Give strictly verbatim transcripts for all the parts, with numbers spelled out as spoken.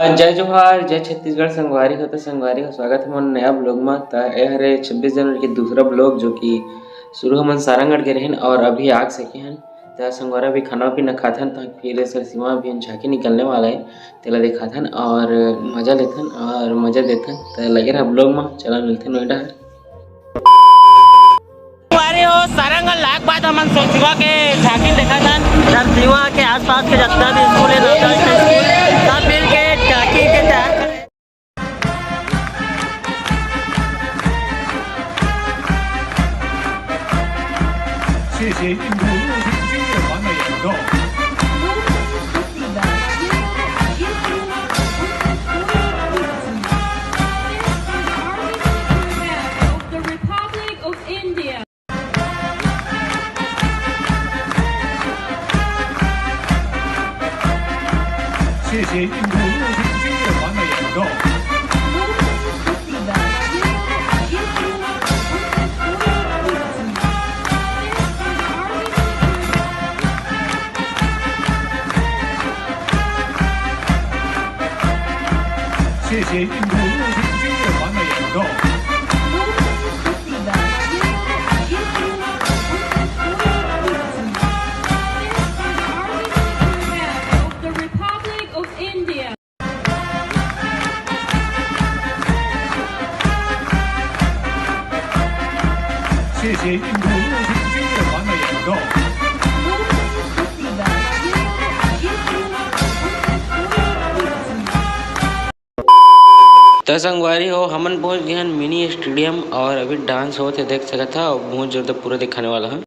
जय जोहार, जय छत्तीसगढ़ संगवारी हो। त संगवारी हो, स्वागत हे मोर नया vlog म। त ए हरे छब्बीस जनवरी के दूसरा vlog, जो कि शुरू हमन सारंगढ़ गे रहेन और अभी आ सके हन। त संगवारी, अभी खाना पीना खाथन, त फिर सरसीवा अभी झांकी निकलने वाला हे, तेला दिखाथन और मजा लेथन और मजा देथन। त लगे रहा vlog म, चला मिलथन नोएडा। अरे हो, सारंगढ़ लाग बाद हमन सरसीवा के झांकी देखाथन। सरसीवा के आसपास के जितना भी स्कूल हे, नवजात स्कूल, सब मिल के झांकी के तैयार करे। त संगवारी हो, हमन पहुंच गए हन mini stadium और अभी dance होत हे, देख सकत हा, बहुत जोरदार पूरा दिखाने वाला है।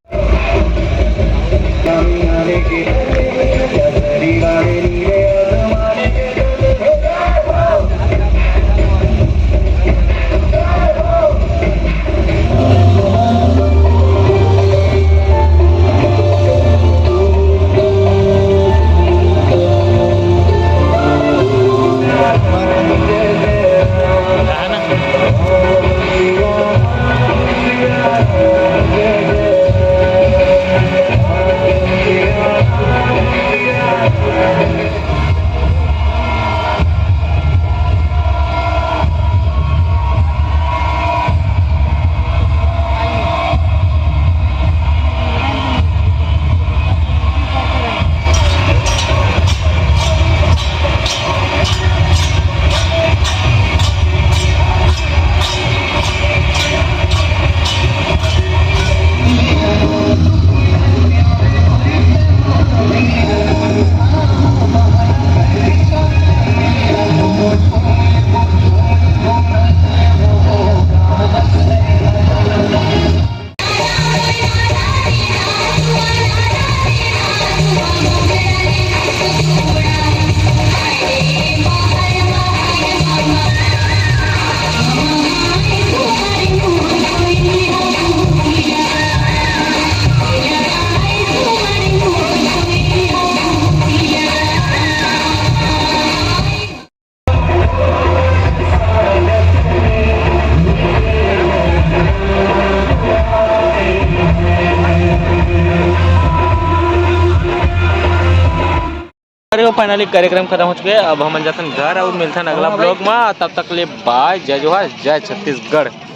अरे वो finally कार्यक्रम खत्म हो चुके हे। अब हमन जाथन घर और मिलथन अगला vlog मा। तब तक ले bye, जय जोहार, जय छत्तीसगढ़।